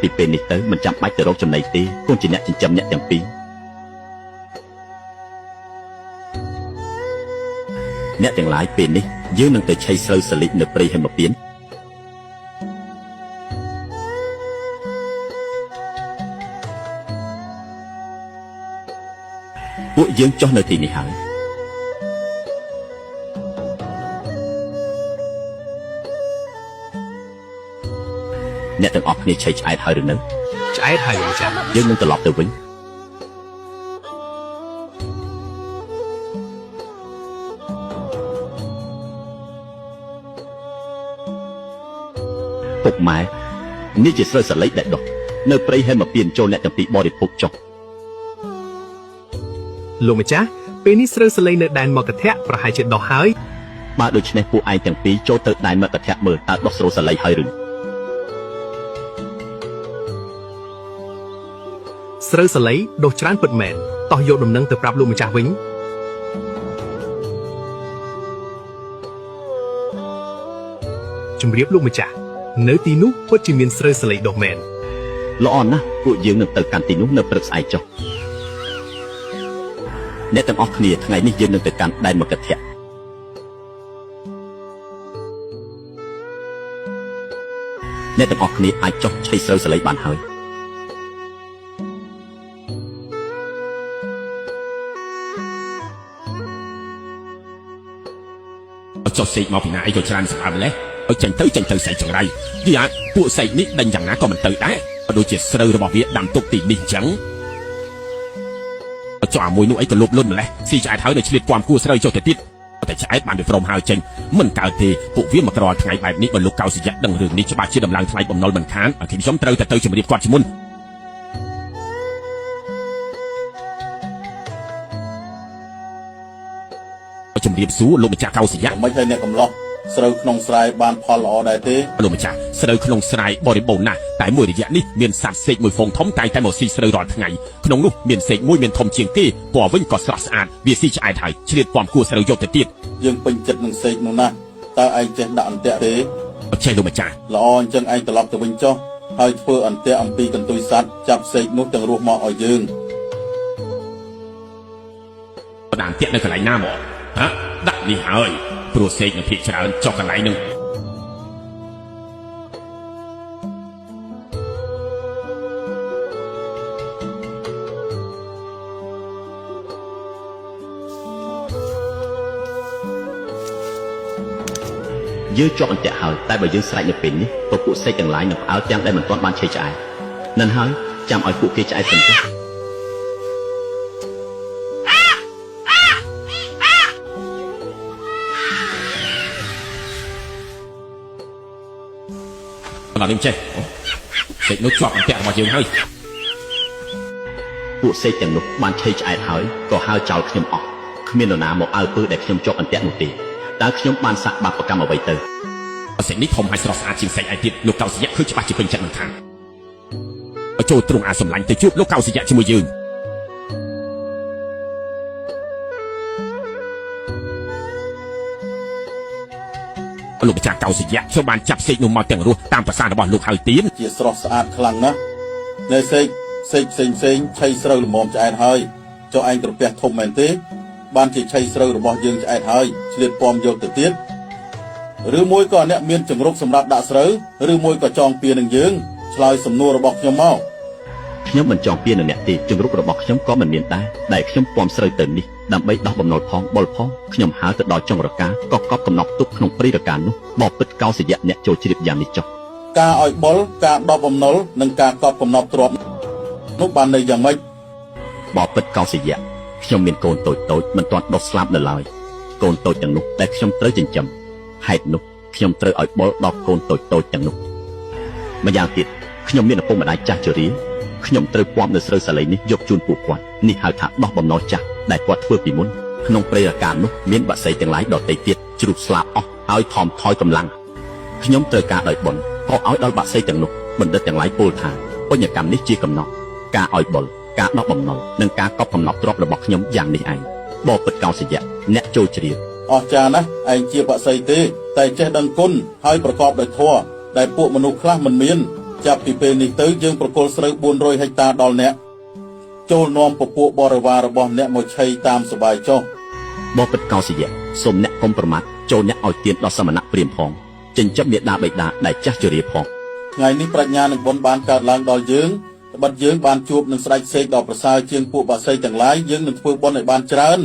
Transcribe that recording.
ពីពេលនេះទៅមិនចាំបាច់ទៅរកចំណីទេកូនជាអ្នកចិញ្ចឹមអ្នកទាំងពីរអ្នកទាំងឡាយពេលនេះយើងនឹងទៅឆីស្រូវសាលិនៅព្រៃហេមពាន្តពួកយើងចុះនៅទីនេះហើយអ្នកទាំងអស់គ្នាឆីឆ្អែតហើយឬនៅ ឆ្អែតហើយលោកម្ចាស់ យើងនឹងត្រឡប់ទៅវិញពុកម៉ែនេះជាស្រូវសាលីដែលដុះនៅព្រៃហេមពាន្តចូលអ្នកទាំងពីរបរិភោគចុះ លោកម្ចាស់ពេលនេះស្រូវសាលីនៅដែនមកធៈប្រហែលជាដុះហើយ បើដូច្នេះពួកឯងទាំងពីរចូលទៅដែនមកធៈមើលតើដុះស្រូវសាលីហើយឬ ស្រូវសាលីដុះច្រើនពិតមែនតោះយកដំណឹងទៅប្រាប់លោកម្ចាស់វិញជំរាបលោកម្ចាស់នៅទីនោះពិតជាមានស្រូវសាលីដុះមែន ល្អណាស់ពួកយើងនឹងទៅកាន់ទីនោះនៅព្រឹកស្អែកចុះអ្នកទាំងអស់គ្នាថ្ងៃនេះយើងនឹងទៅកាន់ដែនមកធៈអ្នកទាំងអស់គ្នាអាចចុះឆីស្រូវសាលីបានហើយ ចុះសេកមកពីណាអីក៏ច្រើនសម្អាតម្លេះឲ្យចេញទៅចេញទៅសេកចង្រៃវាអាចពួកសេកនេះដេញយ៉ាងណាក៏មិនទៅដែរដូចជាស្រូវរបស់វាដាំទុកទីនេះអញ្ចឹងចុះអាមួយនោះអីក៏លុបលុនម្លេះស៊ីឆ្អែតហើយនៅឆ្លៀតពំគួស្រូវចុះទៅទៀតតែឆ្អែតបានវាព្រមហើយចេញមិនកើតទេពួកវាមកក្រថ្ងៃបែបនេះបើលោកកៅសយៈដឹងរឿងនេះច្បាស់ជាដំឡើងថ្លៃបំណុលមិនខានឲ្យខ្ញុំត្រូវតែទៅជម្រាបគាត់ជាមុនជំរាបសួរលោកម្ចាស់កៅសយៈ មិនឲ្យអ្នកកំឡោះស្រូវក្នុងស្រែបានផលល្អដែរទេ លោកម្ចាស់ស្រូវក្នុងស្រែបរិបូរណ៍ណាស់តែមួយរយៈនេះមានសត្វសេកមួយហ្វូងធំតែងតែមកស៊ីស្រូវរាល់ថ្ងៃក្នុងនោះមានសេកមួយមានធំជាងគេពណ៌វិញក៏ស្រស់ស្អាតវាស៊ីឆ្អែតហើយឆ្លៀតពំគួរស្រូវយកទៅទៀត យើងពេញចិត្តនឹងសេកនោះណាស់តើឯងចេះដាក់អន្ទាក់ទេ អត់ចេះលោកម្ចាស់ ល្អអញ្ចឹងឯងត្រឡប់ទៅវិញចុះហើយធ្វើអន្ទាក់អំពីកន្ទុយសត្វចាប់សេកនោះទាំងរស់មកឲ្យយើង ដានតាក់នៅកន្លែងណាមកហ៎ដាក់នេះហើយព្រោះសេកនៅភាកច្រើនចុះកន្លែងនឹង យើងជាប់អន្ទាក់ហើយតែបើយើងស្រែកនៅពេលនេះក៏ពួកសេកទាំងឡាយនឹងផ្អើលទាំងដែលមិនទាន់បានឆេះឆ្អែតនឹងហើយចាំឲ្យពួកគេឆ្អែតសិនចុះ ដល់នេះចេះសេកនោះជាប់អន្ទាក់របស់យើងហើយ ពួកសេកទាំងនោះបានឆេះឆ្អែតហើយក៏ហើរចោលខ្ញុំអស់គ្មាននរណាមកអើពើដែលខ្ញុំជាប់អន្ទាក់នោះទេតើខ្ញុំបានសាក់បាបកម្មអ្វីទៅ សេកនេះធំហើយស្រស់ស្អាតជាងសេកឯទៀតលោកកៅសយៈឃើញច្បាស់ជាពេញចិត្តមិនខានចូលទ្រង់អាសម្លាញ់ទៅជួបលោកកៅសយៈជាមួយយើងលោកម្ចាស់កៅសយៈខ្ញុំបានចាប់សេកនោះមកទាំងរស់តាមប្រសាសន៍របស់លោកហើយទៀន ជាស្រស់ស្អាតខ្លាំងណាស់នៅសេកសេកផ្សេងផ្សេងឆីស្រូវល្មមឆ្អែតហើយចុះឯងក្រពះធំមែនទេបានជាឆីស្រូវរបស់យើងឆ្អែតហើយឆ្លៀតពំយកទៅទៀតឬមួយក៏អ្នកមានចង្រុកសម្រាប់ដាក់ស្រូវឬមួយក៏ចងពៀនឹងយើងឆ្លើយសំណួររបស់ខ្ញុំមក ខ្ញុំមិនចង់ពៀននឹងអ្នកទេជង្រុករបស់ខ្ញុំក៏មិនមានដែរដែលខ្ញុំពំស្រូវទៅនេះដើម្បីដោះបំណុលផងបុលផងខ្ញុំហើរទៅដល់ចុងរកាក៏កប់កំណប់ទុកក្នុងព្រៃរកានោះបបពិតកោសយៈអ្នកចូលជ្រាបយ៉ាងនេះចុះ ការឲ្យបុលការដបបំណុលនិងការកប់កំណប់ទ្រព្យនោះបានន័យយ៉ាងម៉េច បបពិតកោសយៈខ្ញុំមានកូនតូចតូចមិនទាន់ដុះស្លាប់នៅឡើយកូនតូចទាំងនោះដែលខ្ញុំត្រូវចិញ្ចឹមហេតុនោះខ្ញុំត្រូវឲ្យបុលដល់កូនតូចតូចទាំងនោះម្យ៉ាងទៀតខ្ញុំមានឪពុកម្ដាយចាស់ជរាខ្ញុំត្រូវពំនៅស្រូវសាលីនេះយកជូនពួកគាត់នេះហៅថាដោះបំណុលចាស់ដែលគាត់ធ្វើពីមុនក្នុងព្រៃរកានោះមានបក្សីទាំងឡាយដទៃទៀតជ្រុះស្លាប់អស់ហើយថមថយកម្លាំងខ្ញុំត្រូវការដោយបុណ្យក៏ឲ្យដល់បក្សីទាំងនោះបណ្ឌិតទាំងឡាយពោលថាបញ្ញកម្មនេះជាកំណត់ការឲ្យបុលការដោះបំណុលនិងការកប់កំណប់ទ្រព្យរបស់ខ្ញុំយ៉ាងនេះឯងបបិទ្ធកោសយៈអ្នកចូលជ្រាប អស្ចារ្យណាស់ឯងជាបក្សីទេតែចេះដឹងគុណហើយប្រកបដោយធម៌ដែលពួកមនុស្សខ្លះមិនមាន ចាប់ពីពេលនេះទៅយើងប្រគល់ស្រូវ400ហិកតាដល់អ្នកចូលនាំពពួកបរិវាររបស់អ្នកមកឆីតាមសបាយចុះ បបិទ្ធកោសយៈសូមអ្នកកុំប្រមាថចូលអ្នកឲ្យទានដល់សមណៈព្រាហ្មណ៍ផងចិញ្ចឹមមេដាបិតាដែលចាស់ជរាផង ថ្ងៃនេះប្រាជ្ញានិងបុណ្យបានកើតឡើងដល់យើងត្បិតយើងបានជួបនឹងស្ដេចសេកដ៏ប្រសើរជាងពួកបក្សីទាំងឡាយយើងនឹងធ្វើបុណ្យឲ្យបានច្រើន